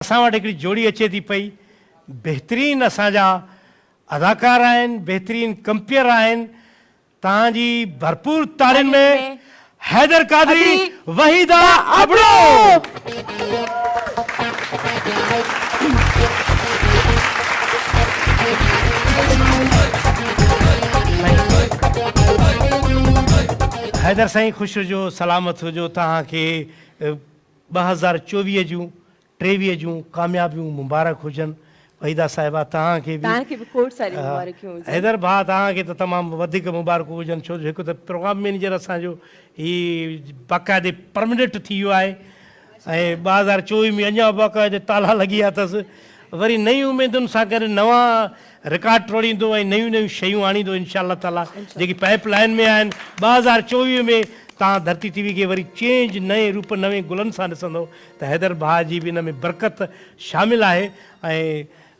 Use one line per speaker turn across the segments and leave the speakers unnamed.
اسان وٽ هڪڙي جوڙي اچي ٿي پئي بهترين اسان جا اداڪار آهن بهترين ڪمپيئر آهن توهان جي ڀرپور تاڙين ۾ حيدر قادري وحيده ابڙو. حيدر سائين خوش هجو سلامت هجو توهان کي 2024 جون 23 جون ڪاميابيون مبارڪ هجن وحيده صاحبه توهان کي به
توهان کي به کوڙ ساريون مبارڪيون هجن.
حيدر ڀاء توهان کي ته تمام وڌيڪ مبارڪون هجن ڇو جو هڪ ته پروگرام مئنيجر اسان جو هي باقاعدي پرمننٽ ٿي ويو آهي ۽ 2024 ۾ اڃا باقاعدي تالا لڳي ويا اٿس وري نئين اميدن سان گڏ نوان رڪارڊ ٽوڙيندو ۽ نيون نيون شيون آڻيندو انشاء الله تعالي جيڪي پائيپ لائين ۾ آهن 2024 ۾ توهان ڌرتي ٽي وي کي وري چينج نئين روپ نوين گلن سان ڏسندو ته حيدر ڀاء جي به ان ۾ برڪت شامل آهي ۽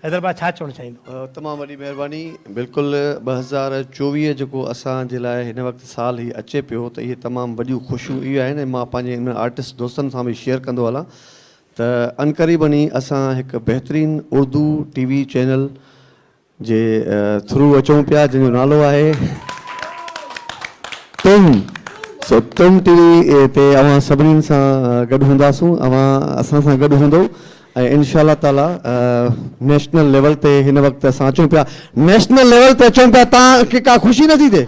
حيدر ڀاء ڇا چوڻ چاهيندو؟
تمام وڏي مهرباني بلڪل 2024 جيڪو اسان جي لاء هن وقت سال هي اچي پيو ته اهي تمام وڏيون خوشيون اهي آهن ۽ مان پنهنجي انهن آرٽسٽ دوستن سان به شيئر ڪندو هلان ته عنقريبن ئي اسان هڪ بهترين اردو ٽي وي چينل جي ٿرو اچون پيا جنهن جو نالو آهي تم سو تم ٽي وي تي اوهان سڀني سان گڏ هونداسون اوهان اسان سان گڏ هوندو ۽ انشاء الله تعالي نيشنل ليول تي هن وقت اسان اچون پيا نيشنل ليول تي اچون پيا تان کي ڪا خوشي نٿي ٿئي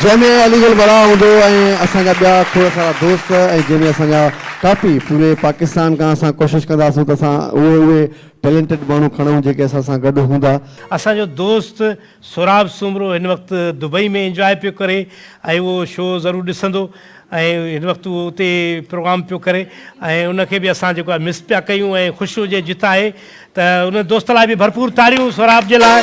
جنهن ۾ علي گل ملاح هوندو ۽ اسان جا ٻيا کوڙ سارا دوست ۽ جنهن ۾ اسان جا ڪافي پوري پاڪستان کان اسان ڪوشش ڪنداسون ته اسان اهي اهي ٽيلنٽيڊ ماڻهو کڻون جيڪي اسان سان گڏ هوندا.
اسان جو دوست سهراب سومرو هن وقت دبئي ۾ انجواء پيو ڪري ۽ اهو شو ضرور ڏسندو ۽ هن وقت اهو اتي پروگرام پيو ڪري ۽ ان کي به اسان جيڪو آهي مس پيا ڪيون ۽ خوش هجي جت آهي ته ان دوست لاء به ڀرپور تاڙيون سهراب جي لاء.